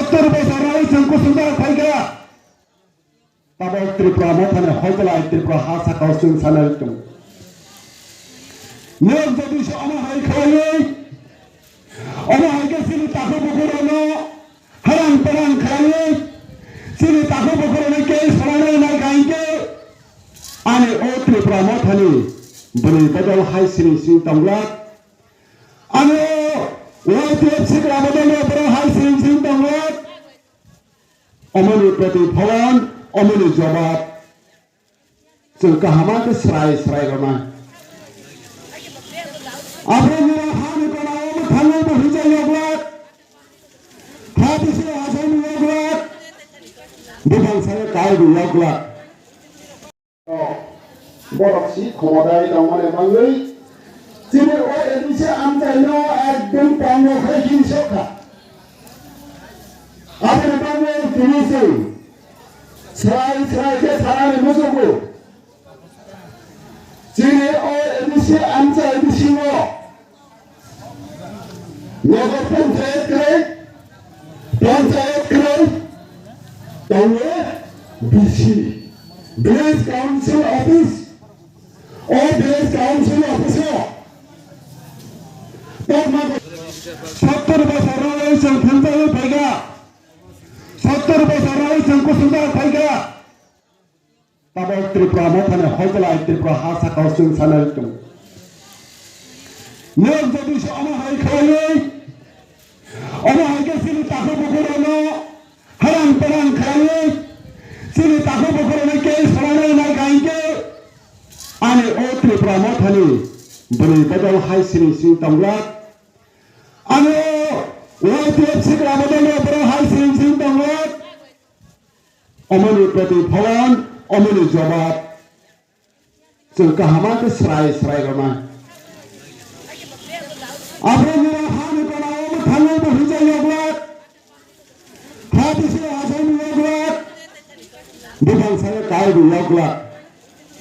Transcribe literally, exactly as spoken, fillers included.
Sottor bosor rwi chwng kusungja phaikha. Tabok Tripura mothani hojlai Tripura ha sakao chwng sanai tong. Nwng jodi se omo hai khlaiwi, omo hai khe chini takhuk bukhurokno harang parang khlaiwi, chini takhuk bukhurokno kei sanai nai kha hinkhe, ani o Tripura mothani bwrwi bodol hai siring siring tonglak. Ani o Y T F sikla bodolni borok hai siring siring tonglak. Omoni protipholon, omoni jobab chwng kahama khe srai srai rwnai. Aphuru nini hani gana o mwthangwi bo hwnjak yoglak. Ha bisingo achaini yoglak. Bwbang sayo kaibo yoglak. Borok si khomodai tongmani bagwi chini o A D C amchaino ekdom tongo khai hinsokha. Aboni bagwi tini chwng srai srai khe sanani muchungo. Chini o A D C amchai bisingo Nagar Panchayat kwrwi, Panchayat kwrwi, tongo V C, Village Council Office, o Village Council Office o tongma sottor bosor rwi chwng thangjawi phaikha, sottor bosor rwi chwng kusungja phaikha. Tabok Tripura mothani hojlai Tripura ha sakao chwng sanai tong. Nwng jodi se omo hai khlaiwi, omo hai khe chini takhuk bukhurokno harang parang khlaiwi, chini takhuk bukhurokno kei sanai nai kha hinkhe, ani o Tripura mothani bwrwi bodol hai siring siring tonglak. Ani o Y T F sikla bodolni borok hai siring siring tonglak. Omoni protipholon, omoni jobab chwng kahama khe srai srai rwnai. Aphuru nini hani gana o mwthangwi bo hwnjak yoglak. Ha bisingo achaini yoglak. Bwbang sayo kaibo yoglak.